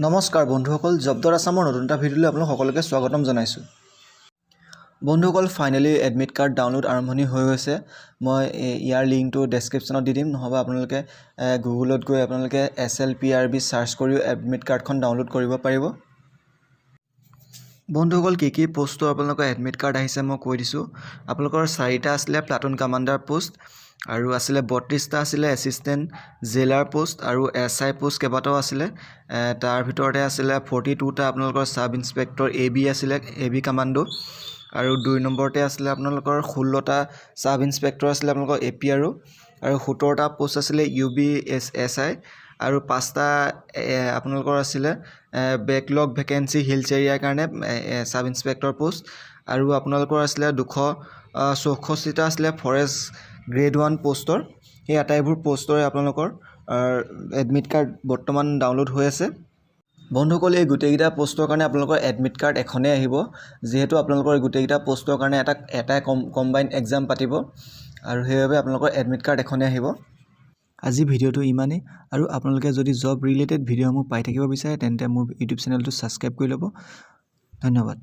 নমস্কাৰ বন্ধুসকল, job dot আছামৰ নতুন এটা ভিডিঅ'লৈ আপোনালোক সকলোকে স্বাগতম জনাইছোঁ। বন্ধুসকল, ফাইনেলি এডমিট কাৰ্ড ডাউনলোড আৰম্ভণি হৈ গৈছে। মই ইয়াৰ লিংকটো ডেছক্ৰিপশ্যনত দি দিম, নহ'বা আপোনালোকে গুগলত গৈ আপোনালোকে এছএলপিআৰবি চাৰ্চ কৰিও এডমিট কাৰ্ডখন ডাউনলোড কৰিব পাৰিব। বন্ধুসকল, কি কি পষ্টৰ আপোনালোকৰ এডমিট কাৰ্ড আহিছে মই কৈ দিছোঁ। আপোনালোকৰ চাৰিটা আছিলে প্লাটুন কামাণ্ডাৰ পোষ্ট আৰু আছিলে 32টা আছিলে এছিষ্টেণ্ট জেইলাৰ পোষ্ট আৰু এছআই পোষ্ট কেইবাটাও আছিলে। তাৰ ভিতৰতে আছিলে 42টা আপোনালোকৰ ছাব ইনস্পেক্টৰ এবি আছিলে, এবি কামাণ্ডো। আৰু দুই নম্বৰতে আছিলে আপোনালোকৰ 16টা ছাব ইনস্পেক্টৰ আছিলে আপোনালোকৰ এপি আৰু 17টা পোষ্ট আছিলে ইউবি এছআই আৰু পাঁচটা আপোনালোকৰ আছিলে বেকলগ ভেকেঞ্চি হিলছ এৰিয়াৰ কাৰণে ছাব ইনস্পেক্টৰ পোষ্ট আৰু আপোনালোকৰ আছিলে 264টা আছিলে ফৰেষ্ট গ্ৰেড 1 পষ্টৰ। সেই আটাইবোৰ পষ্টৰে আপোনালোকৰ এডমিট কাৰ্ড বৰ্তমান ডাউনলোড হৈ আছে। বন্ধুসকল, এই গোটেইকেইটা পষ্টৰ কাৰণে আপোনালোকৰ এডমিট কাৰ্ড এখনেই আহিব, যিহেতু আপোনালোকৰ গোটেইকেইটা পষ্টৰ কাৰণে এটা এটাই কম্বাইন এক্সাম পাতিব আৰু সেইবাবে আপোনালোকৰ এডমিট কাৰ্ড এখনেই আহিব। আজি ভিডিঅ'টো ইমানেই আৰু আপোনালোকে যদি জব ৰিলেটেড ভিডিঅ'সমূহ পাই থাকিব বিচাৰে, তেন্তে মোৰ ইউটিউব চেনেলটো ছাবস্ক্ৰাইব কৰি ল'ব। ধন্যবাদ।